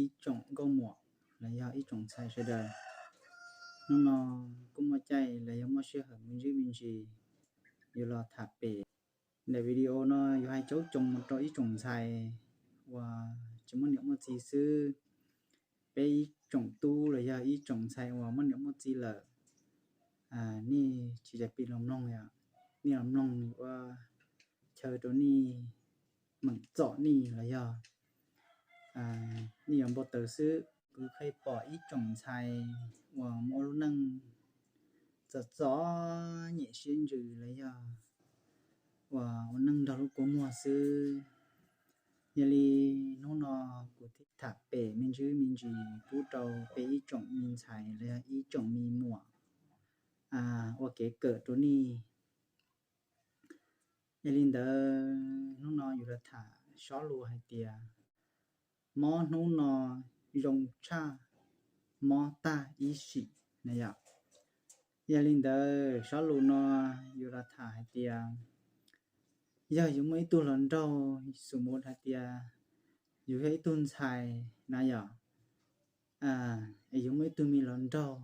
ib tsoom nkauj muam los yog ib tsoom ntxhais sawv daws. Hnub no kuj muaj caij los yog muaj sij hawm me ntsis me ntsis yuav los tham pem ntawm video no yuav hais caub coos mus rau ib tsoom ntxhais uas tsis muaj niam muaj txiv xwb. Peb ib tsoom tub los yog ib tsoom ntxhais uas muaj niam muaj txiv lawm, nej tsis tas pib los mloog, nej los mloog ua chaw rau nej meem txom nej los yog nej yuav npau taws xwb. Kuv pheej pom ib tsoom ntxhais uas muaj lub neej txom txom nyem siab ntsws los yog uas ua neej nrog lub kua muag xwb. Yog li hnub no kuv thiaj tham pem me ntsis me ntsis pub rau peb ib tsoom me ntxhais los yog ib tsoom me muam ua kev kawm rau nej. Yog li ntawd hnub no yuav los tham sob lus hais tias mob hnub no zoo tshaj mob tag ib sim na yom. Yog li ntawd sob lus no yuav los tham hais tias yog yus muaj ib tug hluas nraug, xus mus hais tias yus yog ib tug ntxhais na yom, es yus muaj ib tug me hluas nraug,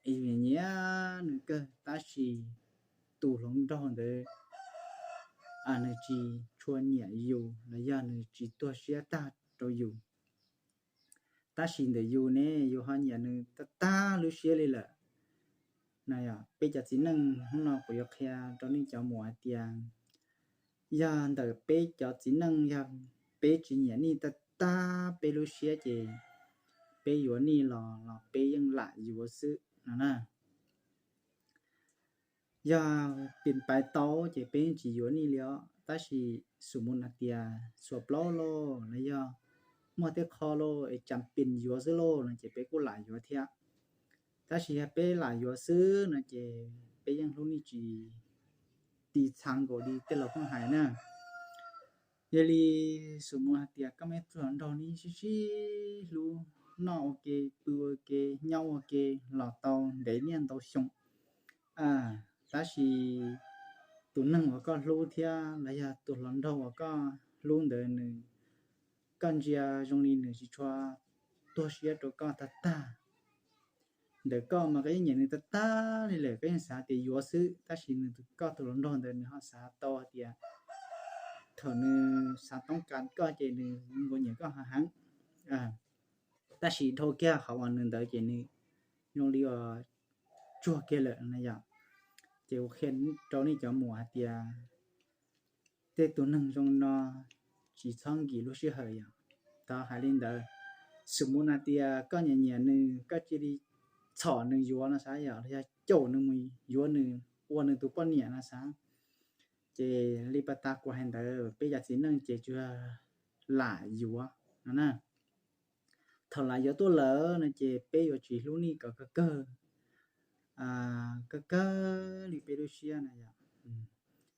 es yus nyiam nyiam nws kawg tab sis tus hluas nraug ntawd nws tsis tshua nyiam yus los yog nws tsis tuag siab tag rau yus, tab sis ntawm yus ne yus ho nyiam nws tag tag lub siab li lawm. Peb cov txiv neej hnub no kuv yuav qhia rau nej cov muam hais tias yog ntawm peb cov txiv neej yog peb tsis nyiam nej tag tag peb lub siab ces peb yuav nej los los peb yeej lam yuav xwb no na. Yog pib pais tau ces peb yeej tsis yuav nej li os, tab sis xus mus hais tias xuas plaub lauj los yog muaj tej qho lauj es cas pib yuav xwb lauj no ces peb kuj lam yuav thiab. Tab sis yog peb lam yuav xwb no ces peb yeej hlub nej tsis ti txha nkaus li tej laus pheej hais na. Yog li xus mus hais tias koj muaj ib tug hluas nraug nej sib sib hlub, noj ua ke, pw ua ke, nyob ua ke los tau ntev niaj ntau xyoo, tab sis tus neeg uas koj hlub thiab los yog tus hluas nraug uas koj hlub ntawd nws, koj ntsia zoo li nws tsis tshua tuag siab rau koj tag tag. Ntawm koj mas koj yeej nyiam nws tag tag li lawm, koj yeej xav tias yuav xwb, tab sis nws, koj tus hluas nraug ntawd nws ho xav tau hais tias thaum nws xav toob kas koj ces nws nkaus nyiam koj heev heev, tab sis dhau kiag qhov uas nws ntawd ces nws zoo li uas tsuag kiag lawm na yom. Ces kuv qhia rau nej cov muam hais tias tej tus neeg zoo no tsis txhob nkim lub sij hawm yom. Tau hais li ntawd, xus mus hais tias koj nyiam nyiam nws koj cia li txhom nws yuav no xav yom, los yog caum nws mus yuav nws ua nws tus poj niam no xav. Ces li pas tas kuv hais ntawd peb cov txiv neej ces tsuas lam yuav no na. Thaum lam yuav tuaj lawm no ces peb yuav tsis hlub nej kom kawg kawg, kawg kawg li peb lub siab na yom.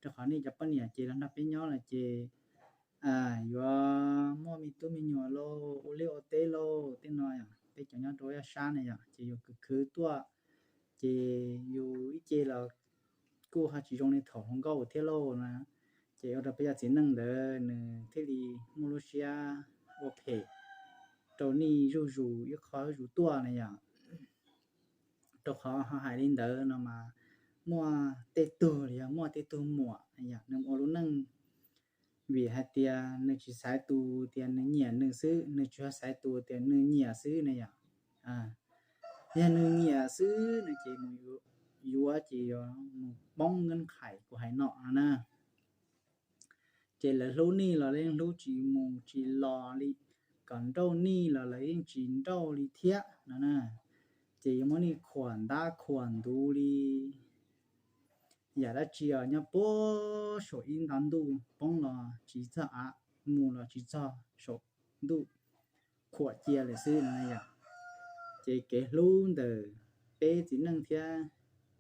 Rau qhov nej cov poj niam ces los nrog peb nyob lawm ces yuav muaj me tub me nyuam lauj, ua liaj ua teb lauj, tej no yom, peb cov nyob rau yaj sab na yom, ces yus khwv khwv tuaj, ces yus ib ce los kuj ho tsis zoo li thaum hluas nkauj thiab lauj na. Ces ua rau peb cov txiv neej ntawd nws thiaj li muaj lub siab ua phem rau nej zuj zus ib qho zuj zus tuaj na yom. Rau qhov ho hais li ntawd no mas muaj tej tug los yog muaj tej tug muam yom, nws ua lub neej vim hais tias nws tsis xaiv tus tias nws nyiam nws xwb, nws tsuas xaiv tus tias nws nyiam xwb na yom. Yog nws nyiam xwb no ces mus yuav ces yuav mus poob nkeeb qhais kuv hais no no na. Ces lawv hlub nej los lawv yeej hlub tsis mus tsis los li, kom nrauj nej los lawv yeej tsis nrauj li thiab no na. Ces yuav muab nej khuam ntab khuam ntuv li yam dab tsi os, nyob puag saum ib nta ntuj, poob los tsis txog av, mus los tsis txog saum ntuj, khuam cia lawm xwb no yom. Ces kev hlub ntawm peb txiv neej thiab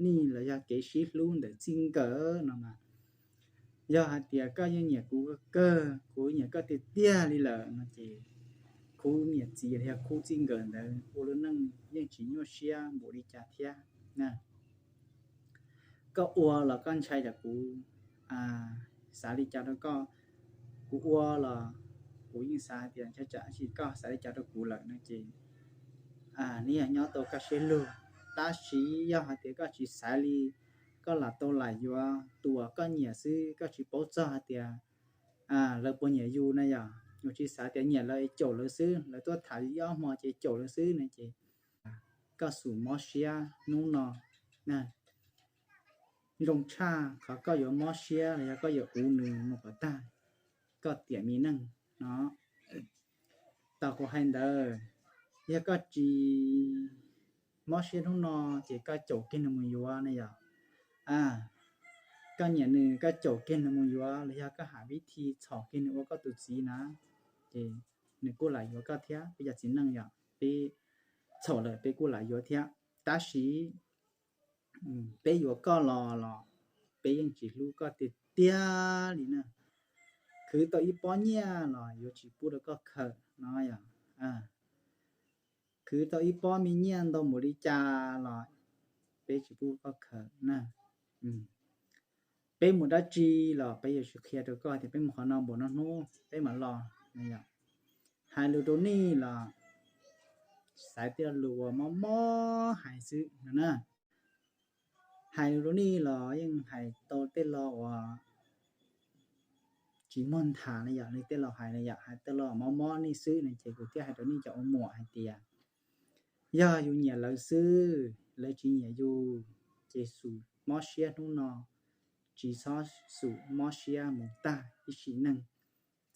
nej los yog kev sib hlub ntawm txij nkawm no mas, yog hais tias koj yeej nyiam kuv kawg, kuv nyiam koj tiag tiag li lawm no ces khub niam txiv los yog khub txij nkawm ntawd ua lub neej yeej tsis nyuaj siab npaum li cas thiab na. Koj ua los koj ntshai tsam kuv xav li cas rau koj, kuv ua los Kuv yeej xav hais tias ntshai tsam sis koj xav li cas rau kuv lawm no ces nws yog nyob tau koj siab lug. Tab sis yog hais tias koj tsis xav li, koj lam tau lam yuav tus uas koj nyiam xwb, koj tsis paub txog hais tias lawv puas nyiam yus na yom. Yus tsis xav tias nyiam lawv es caum lawv xwb, lawv tuaj tham ib ob hmo ces caum lawv xwb no ces koj xum mob siab hnub no na. Zoo tshaj qhov koj yuav mob siab los yog koj yuav uv nws mus kom tag koj tiam me neej no. Tau kuv hais ntawd, yog koj tsis mob siab hnub no ces koj caum kiag nws mus yuav na yom. Koj nyiam nws koj caum kiag nws mus yuav los yog koj hais vib thi txhom kiag nws ua koj tus txiv na, ces nws kuj lam yuav koj thiab. Peb cov txiv neej yom, peb txhaum lawm peb kuj lam yuav thiab. Tab sis peb yuav koj los los peb yeej tsis hlub koj tiag tiag li na. Khwv tau ib pob nyiaj los yuav tsis pub rau koj khawm no yom. Khwv tau ib pob me nyiaj ntau npaum li cas los peb tsis pub koj khawm na. Peb mus dab tsi los peb yuav tsis qhia rau koj tias peb mus qhov no npaum no hnub peb mam los. Hais lus rau nej los xaiv tej lus uas mob mob hais xwb no na. Hais lus rau nej los yeej hais tau tej lo uas tsis muaj nthav na yom, li tej laus hais na yom, hais tej lo mob mob nej xwb no ces kuv thiaj hais rau nej cov ua muam hais tias yog yus nyiam lawv xwb, lawv tsis nyiam yus, ces xum mob siab hnub no, tsis txhob xum mob siab mus tag ib sim neej.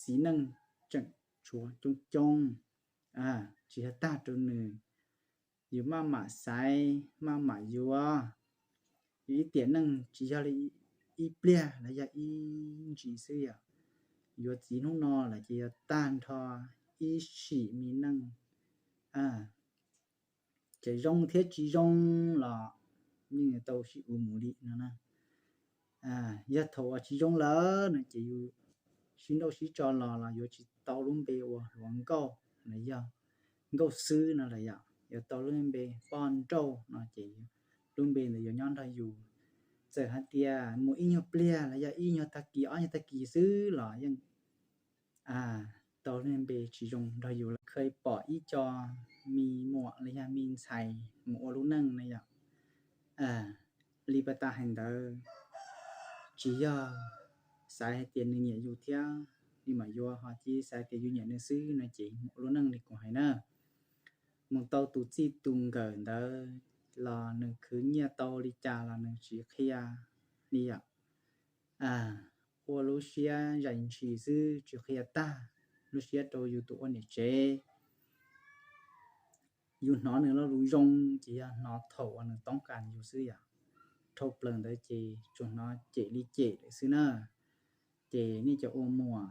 Txiv neej tseem tshuav coob coob, tsis yog tag rau nws, yus maj mam xaiv maj mam yuav. Yus ib tiam neej tsis yog li ib pliag los yog ib ntsis xwb yom. Yuav txiv hnub no lawm ces yuav tag nrho ib sim me neej. Ces zoo thiab tsis zoo los yeej tau sib uv mus li no na. Yog thaum uas tsis zoo lawm no ces yus sib nrauj sib tso los los yuav tsis tau lub npe ua hluas nkauj los yog nkauj xwb no lawm yom, yuav tau lub npe poj nrauj no ces lub npe ntawd yuav nyob nrog yus. Txawm hais tias mus ib nyuag pliag los yog ib nyuag tag kis ob nyuag tag kis xwb los yeej tau lub npe tsis zoo nrog yus lawm. Kheev pom ib co me muam los yog me ntxhais mus ua lub neej na yom. Li pas tas hais ntawd, tsis yog xav hais tias nws nyiam yus thiab li mam yuav, ho cia xav tias yus nyiam nws xwb no ces mus ua lub neej li kuv hais na. Mus tau tus txij tus nkawm ntawd los nws khwv nyiaj tau li cas los nws tsis qhia li yom. Ua lub siab zais ntshis xwb tsis qhia tag, lub siab rau yus tus ua niam tsev. Yus hnov nws lo lus zoo ces yog hnov thaum uas nws toob kas yus xwb yom. Dhau plaws ntawd ces tsuas hnov cem li cem lawm xwb na. Ces nej cov ua muam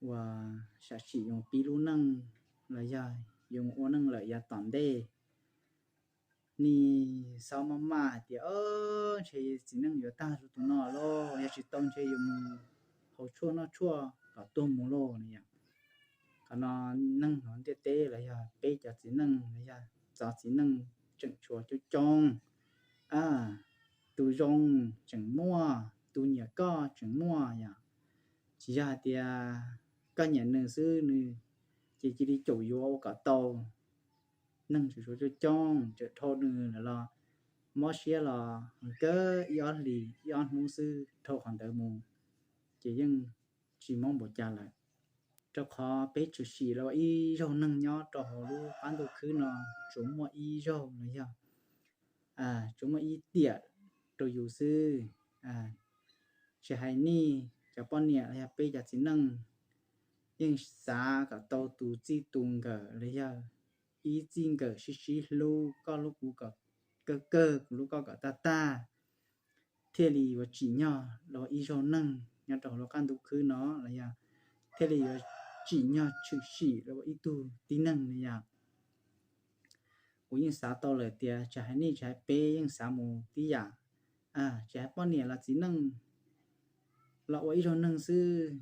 uas sam sim yuav pib lub neej los yog yuav mus ua neej lawm yav tom ntej, nej txhob maj maj hais tias ntshe txiv neej yuav tag tus no lauj, yog tsis tau ntshe yuav mus haus tshuaj noj tshuaj kom tuag mus lauj no yom. Qhov no neeg hauv ntiaj teb los yog peb cov txiv neej los yog txov txiv neej tseem tshuav coob coob. Tus zoo tseem muaj, tus nyiam koj tseem muaj yom. Tsis yog hais tias koj nyiam nws xwb nws ces cia li caum yuav ua kom tau. Neeg tseem tshuav coob coob, tseem dhau nws lawm los mob siab los kawg ib ob hlis ib ob hnub xwb dhau qhov ntawd mus ces yeej tsis mob npaum cas lawm. Rau qhov peb tshwm sim los ua ib zaug neeg nyob rau hauv lub qab ntuj khwb no tsuas muaj ib zaug los yog tsuas muaj ib tiam rau yus xwb. Tsis hais nej cov poj niam los yog peb cov txiv neej, yeej xav kom tau tus txij tus nkawm los yog ib txij nkawm sib sib hlub, koj hlub kuv kom kawg kawg, kuv hlub koj kom tag tag, thiaj li yuav tsim nyog los ib zaug neeg nyob rau hauv lub qab ntuj khwb no los yog thiaj li yuav tsim nyog tshwm sim los ua ib tug tib neeg no yom. Kuv yeej xav tau lawm tias tsis hais nej tsis hais peb yeej xav mus tib yam. Tsis hais poj niam los txiv neej los ua ib zaug neeg xwb,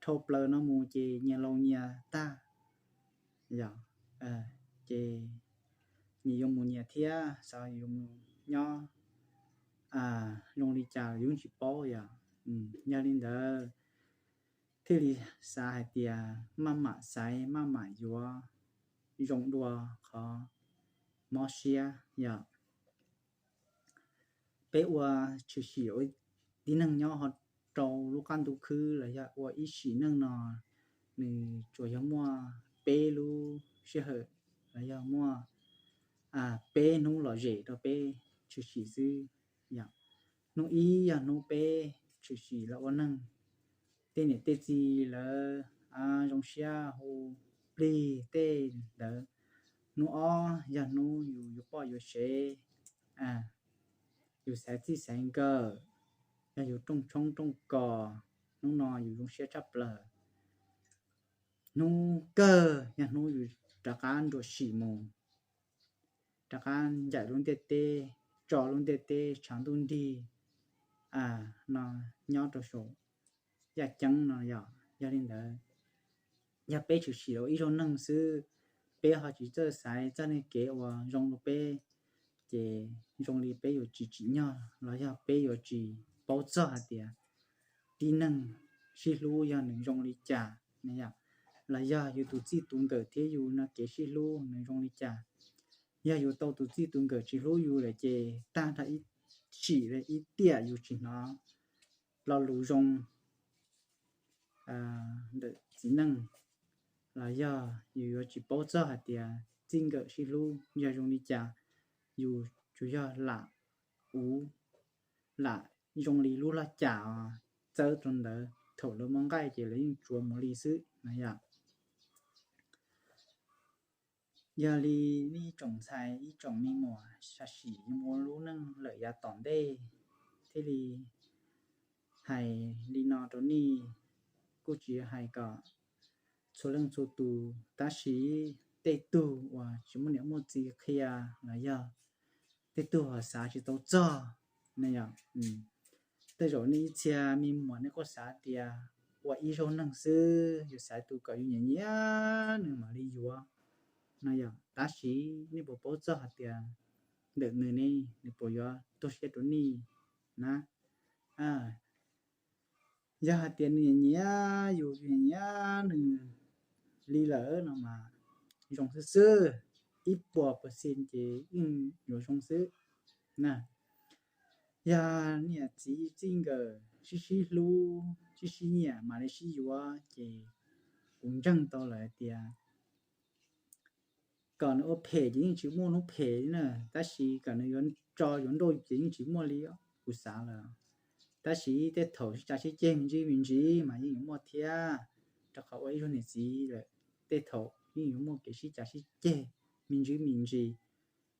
dhau plaws no mus ces nyias laus nyias tag yom. Ces nyias yuav mus nyias thiab, xyov yuav mus nyob zoo li cas yus tsis paub yom. Yog li ntawd, thiaj li xav hais tias maj mam xaiv maj mam yuav zoo dua qhov mob siab yom. Peb ua tshwm sim ua tib neeg nyob ho rau lub qab ntuj khwb los yog ua ib sim neej no, nws tsuas yog muaj peb lub sij hawm los yog muaj peb hnub lom zem rau peb tshwm sim xwb. Hnub ib yog hnub peb tshwm sim los ua neeg, tej niam tej txiv lawv zoo siab hu plig tej ntawd. Hnub ob yog hnub yus yuav poj yuav sev, yus xaiv txij xaiv nkawm, yog yus rooj tshoob rooj kos, hnub no yus zoo siab tshaj plaws. Hnub kawg yog hnub yus rov qab nruam sim mus, rov qab ncaim lub ntiaj teb, tso lub ntiaj teb tshav ntuj nrig no nyob rau saum yaj ceeb no yom. Yog li ntawd, yog peb tshwm sim ua ib zaug neeg xwb, peb ho tsis txawj xaiv txoj neej kev uas zoo rau peb, ces zoo li peb yuav tsis tsim nyog los yog peb yuav tsis paub txog hais tias tib neeg sib hlub yog nws zoo li cas, los yog yus tus txij tus nkawm thiab yus no kev sib hlub nws zoo li cas. Yog yus tau tus txij tus nkawm tsis hlub yus lawm ces tag nrho ib sim ib tiam yus tsis hnov lo lus zoo ntawm txiv neej, los yog yus yuav tsis paub txog hais tias txij nkawm sib hlub yog zoo li cas. Yus tsuas yog lam uv, lam zoo li lub laj cas os, txawb rau ntawd, thaum lawv muaj nqaij ces lawv yeej tsuav mus li xwb no yom. Yog li nej tsoom ntxhais ib tsoom me muam sam sim yuav mus ua lub neej lawm yav tom ntej, thiaj li hais li no rau nej, kuj tsis hais kom txhua leej txhua tus, tab sis tej tug uas tsis muaj niam muaj txiv qhia los yog tej tug uas xav tsis tau txog no yom. Tej zaum nej ib txhia me muam nej kuj xav tias ua ib zaug neeg xwb, yus xaiv tus kom yus nyiam nyiam nws mam li yuav no yom. Tab sis nej puas paub txog hais tias ntawm nws ne, nws puas yuav tuag siab rau nej na? Yog hais tias nws nyiam nyiam yus, yus nyiam nyiam nws li lawm no mas zoo xwb xwb, ib puas percent ces yeej yuav zoo xwb na. Yog niam txiv txij nkawm sib sib hlub sib sib nyiam mam li sib yuav ces kuv ntseeg tau lawm hais tias kom nws ua phem ces yeej tsis muaj hnub phem li na, tab sis kom nws yuav tso yuav nrauj ces yeej tsis muaj li, kuv xav lawm. Tab sis tej thaum sib cav sib ceg me ntsis me ntsis mas yeej yuav muaj thiab, rau qhov ua ib zaug niam txiv lawm, tej thaum yeej yuav muaj kev sib cav sib ceg me ntsis me ntsis,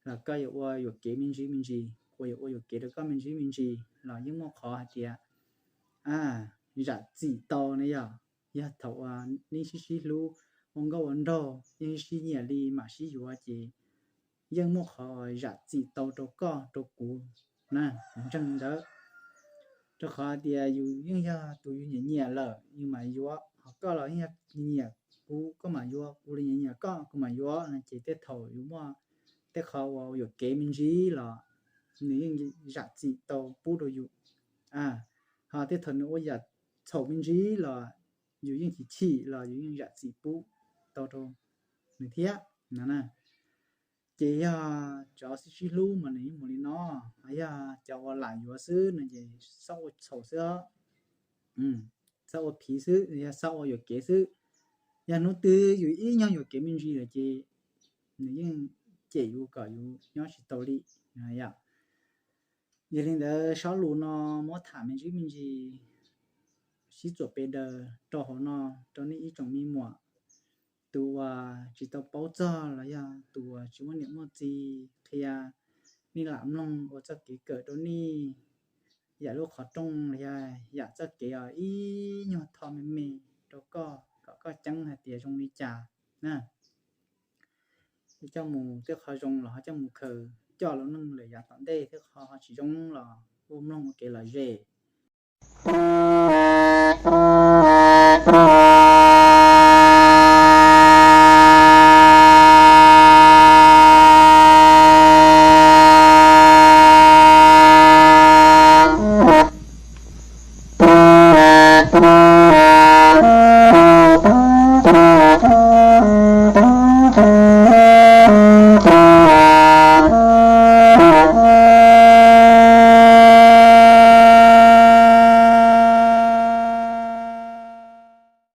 los koj yuav ua yuam kev me ntsis me ntsis, kuv yuav ua yuam kev rau koj me ntsis me ntsis los yeej muaj qhov hais tias zam txim tau ne yom. Yog thaum uas nej sib sib hlub ua nkauj ua nraug yeej sib nyiam li mam sib yuav ces yeej muaj qhov zam txim tau rau koj rau kuv na, kuv ntseeg ntawd. Rau qhov tias yus yeej yog tus yus nyiam nyiam lawm yus mam yuav, ho koj los yeej yog nyiam kuv koj mam yuav, kuv los nyiam nyiam koj kuv mam yuav no ces tej thaum yus muaj tej qhov uas yuam kev me ntsis los nws yeej zam txim tau pub rau yus. Ho tej thaum nws ua yam txhaum me ntsis los yus yeej chim chim los yus yeej zam txim pub tau rau nws thiab no na. Ces yog cov sib sib hlub mas nws yeej mus li no, ho yog cov uas lam yuav xwb no ces txhob ua txhaum xwb, txhob ua phiv xwb, yog txhob ua yuam kev xwb. Yog hnub twg yus ib nyuag yuam kev me ntsis lawm ces nws yeej cem yus kom yus nyob tsis tau li yom. Yog li ntawd, zaj lus no muab tham me ntsis me ntsis sib txuam pe daws rau hauv no rau nej ib tsoom me muam, tus uas tsis tau paub txog los yog tus uas tsis muaj niam muaj txiv qhia, nej lam mloog ua txoj kev kawm rau nej yam lub qhov rooj los yog yam txoj kev uas ib nyuag tho me me rau koj kom koj ceeb hais tias zoo li cas na. Coj mus tej qho zoo los ho coj mus khaws coj los neej lawm yav tom ntej, tej qho ho tsis zoo los kuj mloog ua kev lom zem.